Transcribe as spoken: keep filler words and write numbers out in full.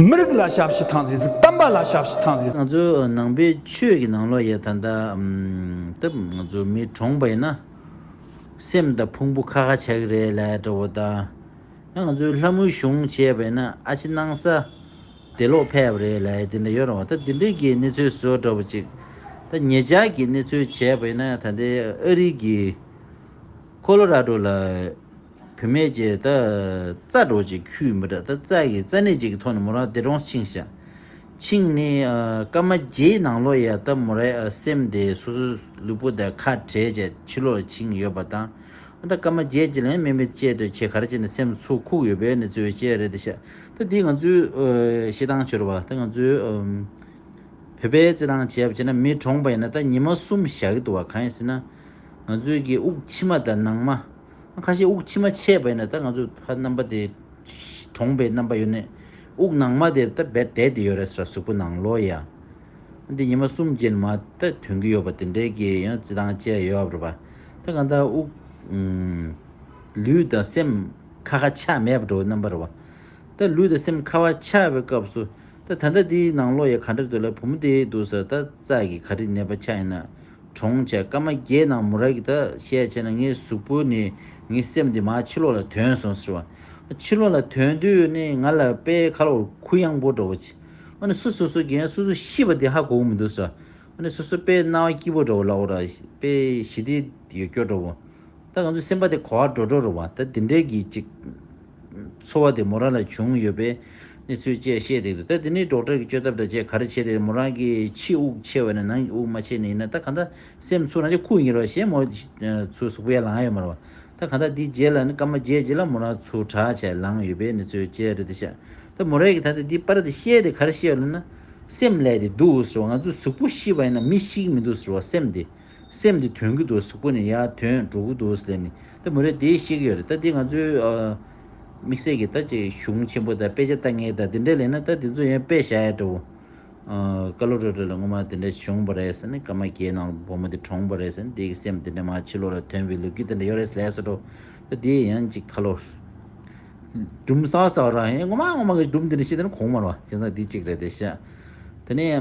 མི་རིགས་ལ་ཞབས་ཕྱི་ཐང་ཟིག་ཟིག་བསྟན་པ་ལ་ཞབས་ཕྱི་ཐང་ཟིག་ཟིག་ང་ཚོ་ནང་པའི་ཆོས་ཀྱི་ནང་ལོགས་ཡ་ད་ལྟ་ཨམ་ད་ང་ཚོ་མི་གྲོངས་པ་ཡིན་ན་སེམས་དང་ཕུང་པོ་ཁ་ཁ་ཆགས་ཀྱི་རེད་ལབ་འདྲ་བོ་དང་། ཡང་ང་ཚོའི་ལྷ་མོའི་གཞུང་བྱས་པ་ཡིན་ན་ཨ་ཕྱི་སྣང་ས་དེ་ལོག་ཕེབས་པ་རེད་ལབ་ཡ་དེ་འདྲ་ཡོད་རེད་བ། ད་དེ་འདྲའི་གི་གནས་ཚུལ་བཟོ་འདྲ་བོ་ཅིག་ད་ཉེ་ཆར་གྱི་གནས་ཚུལ་བྱས་པ་ཡིན་ན་ད་ལྟའི་ཨ་རི་གི་ཁོ་ལོ་ར་ཌོ་ལ་བུད་མེད་ཅིག་ད་རྩྭ་འདྲ་བོ་ཅིག་འཁྱུད་མི་འདྲ། ད་རྩྭ་གི་རྩྭ་ནས་ཅིག་གི་ཐོག་ནས་མོ་རང་འདས་གྲོངས་ཕྱིན་ཤག་ཕྱིན་ནས་ཨ་སྐར་མ་བརྒྱད་ནང་ལོགས་ཡ་ད་མོ་རའི་ཨ་སེམས་དེ་སོ་སོའི་ལུས་པོ་དང་ཁ་བྲལ་བྱས་ཕྱི་ལོགས་ལ་ཕྱིན་ཡོད་པ་དང་། ད་སྐར་མ་བརྒྱད་ཅིག་ལ་ཡང་རྨེག་མེད་བཅད་དེ་ཆེ་ག་རེ་བྱས་ནས་སེམས་ཚུར་ཁུག་ཡོད་པའི་གནས་ཚུལ་བཤད་རེད་དེ་ཤག་ད་འདི་ང་ཚོའི་ཨ་བཤད་སྟངས་བྱོས་ར་བ། ད་ང་ཚོའི་ཨམ་བོད་པའི་བརྩི་སྟངས་བྱས་པ་བྱས་ན་མི་གྲོངས་པ་ཡིན་ན་ད་ཉི་མ་གསུམ་བཞག་གི་འདུག་བ། གང་ཡིན་ཟེར་ན་ང་ཚོའི་གི་དབུགས་ཕྱི་མ་དང་ནང་མ། ཁ་ཤས་དབུགས་ཕྱི་མ་ཆད་པ་ཡིན་ན་ད་ང་ཚོ་ཕ་རྣམ་པ་དེ་གྲོངས་པའི་རྣམ་པ་ཡོད་ནས་དབུགས་ནང་མ་དེ་ད་རྦད་བསྡད་དེ་ཡོད་རེད་ཟེར། གཟུགས་པོ་ནང་ལོགས་ཡ། འདི་ཉི་མ་གསུམ་རྗེས་མ་ད་ཐོན་གྱི་ཡོད་པ་དེ་འདྲའི་གི་ཡང་བརྩི་སྟངས་བཅས་ཡོད་རེད་པ། ད་གང་ལྟར་དབུགས་ཨུམ་ལུས་དང་སེམས་ཁ་ཁ་ཆགས་མེད་པ་འདྲ་བོ་རྣམ་པ་རེད་པ། ད་ལུས་དང་སེམས་ཁ་བ་ཆགས་པའི་སྐབས་སུ་ད་ད་ལྟ་འདིའི་ནང་ལོགས་ཡ་ག་འདྲ་འདུག་ལ། བུ་མོ་དེ་འདུག་ཟེར། ད་རྩྭ་གི་ག་རེ་ནད་པ་ཆགས་ཡིན་ན། གྲོངས་བྱས་སྐར་མ་བརྒྱད་ནང་མོ་རང་གིས་ད་བཤད་བྱས་ན་ངའི་གཟུགས་པོ་ནས་ངའི་སེམས་འདི་མར་ཕྱི་ལོགས་ལ་ཐོན་སོང་ཟེར་བ། ཕྱི་ལོགས་ལ་ཐོན་དུས་ནི་ང་ལ་དཔེ་ཁ་ལོ་གུ་ཡངས་པོ་འདྲ་བོ་ཅིག་ཨ་ནི་སུ་སོ་སོ་གིས་སོ་སོ་ཤི་བ་དེ་ཧ་གོ་གི་མི་འདུག་ཟེར། ཨ་ནི་སོ་སོ་དཔེ་སྣང་བ་སྐྱིད་པོ་འདྲ་བོ་ལབ་དགོས་ར། དཔེ་ཞི་བདེ་ཡོད་སྐྱོ་འདྲ་བོ། ད་ང་ཚོའི་སེམས་པ་དེ་གོ་བ་འགྲོ་འགྲོ་རུ་བ། ད་དེ་འདྲའི་གི་ཅིག་ཚོར་བ་དེ་མོ་རང་ལ་བྱུང་ཡོད་པའི་གནས་ཚུལ་བཅས་བཤད་བསྡད་འདུག་ད་དེ་ནས་ཌོག་ཊར་གྱི་བཅོས་ཐབས་འདྲ་བྱས་ག་རེ་བྱས་ཏེ་མོ་རང་གི་ཕྱི་དབུགས་ཆད་པ་ནས་ནང་གི་དབུགས་མ་ཆད་ནས་ཡིན་ན་ད་ག་འདྲ་སེམས་ཚུར་རང་ཅིག་ཁུག་ཡིན་རོགས་ཞེས་མོ་ཚུར་གཟུགས་པོ་ཡར་ལངས་ཡོད་མ་རེད་བ། ད་ག་འདྲ་འདི་རྗེས་ལ་ནི་སྐར་མ་བརྒྱད་རྗེས་ལ་མོ་རང་ཚུར་དྲག་བྱས་ལངས་ཡོད་པའི་གནས་ཚུལ་བཅས་རེད་དེ་ཤག་ད་མོ་རང་གི་ད་ལྟ་འདི་པར་དེ་བཤད་དེ་ག་རེ་བཤད་ཡོད་ལབ་ན། སེམས་ལས་དེ་འདུག་ཟེར་བ། ང་ཚོ་གཟུགས་པོ་ཤི་བ་ཡིན་ན་མི་ཤི་གི་མི་འདུག་ཟེར་བ། སེམས་དེ། སེམས་འདི་ཐོན་གྱི་འདུག་གཟུགས་པོ་ནས་ཡར་ཐོན་འགྲོ་གི་འདུག་ཟེར་ནས་ད་མོ་རང་དེ་ཤེས་ཀྱི་ཡོད་རེད། ད་དེ་ང་ཚོའི་ཨ་དམིགས་བསལ་གྱི་ད་ཅིག་གཞུང་ཆེན་པོ་དང་དཔེ་ཆ་ལྟ་མཁན་དང་དེ་འདྲ་ལས་ན་ད་དེ་ཚོ་ཡང་དཔེ་བཞག་ཡ་འདྲ་བོ། ཨ་ཀ་ལོ་ར་ཌོ་ལ་སྔོན་མ་དེ་འདྲ་བྱུང་བ་རེད་ཟེར་ནས་སྐར་མ་བརྒྱད་ནང་བུ་མོ་དེ་གྲོངས་པ་རེད་ཟེར་ནས་དེ་གི་སེམས་དེ་འདྲ་མར་ཕྱི་ལོགས་ལ་ཐོན་པའི་ལོ་རྒྱུས་དེ་འདྲ་ཡོད་རེད་ཟེར་ལབ་སོ་འགྲོ། ད་དེ་ཡང་ཅིག་ཁ་ལོ་སྒྲུང་གསར་པ་གསར་པ་རང་ཡིན། སྔོན་མ་སྔོན་མ་གི་སྒྲུང་དེ་འདྲ་ཤེས་དེ་ནི་གོང་མ་རེད་བ། བྱས་ཙང་དེ་གཅིག་རེད་དེ་ཤག་དེ་ནས།